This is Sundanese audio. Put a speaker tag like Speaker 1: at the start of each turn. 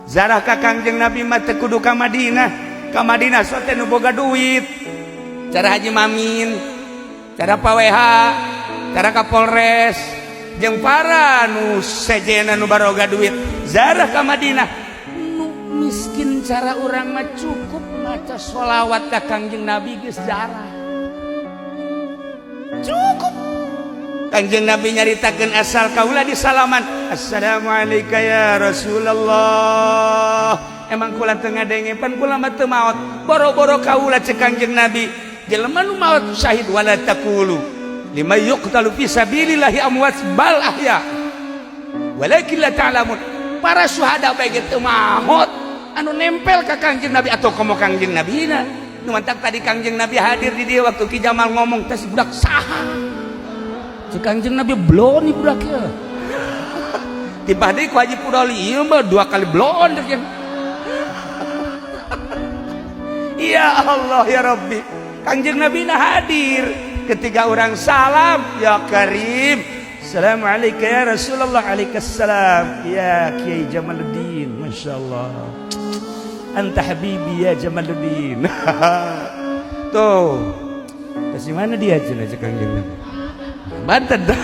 Speaker 1: Zarah ka Kangjeng Nabi mah teu kudu ka Madinah. Ka Madinah so teh nu boga duit. Cara Haji Mamin, cara Pak WH, cara Kapolres, jeung para nu sejena nu baroga duit. Zarah ka Madinah. Nu miskin cara urang mah cukup maca sholawat ka Kangjeng Nabi geus zarah. Cukup. Kangjeng Nabi nyaritakeun asal kaula di salaman. Assalamualaikum ya Rasulullah. Emang kula teu ngadenge pan kula mah teu maot. Boro-boro kaula cek Kangjeng Nabi. Jelema nu maot syahid wala taqulu lima yuqtalu fi sabilillahi amwat bal ahya. Walakin la ta'lamun. Para syuhada bae ge teu maot anu nempel ka Kangjeng Nabi atau komo Kangjeng Nabina. Nu mantak tadi Kangjeng Nabi hadir di dia waktu Ki Jamal ngomong teh si budak saha. Cek Kangjeng Nabi blon budak ya. Tiba deui ku Haji Pudoli ieu mah dua kali blon dek ya. Ya Allah ya Rabbi. Kangjeng Nabi na hadir ketika orang salam ya Karim. Assalamualaikum ya Rasulullah. Alaikassalam ya Kiai Jamaluddin. Masya Allah. Anta habibi ya Jamaluddin. Tuh. Kasih mana dia cenah cek Kangjeng Nabi. Banten dah.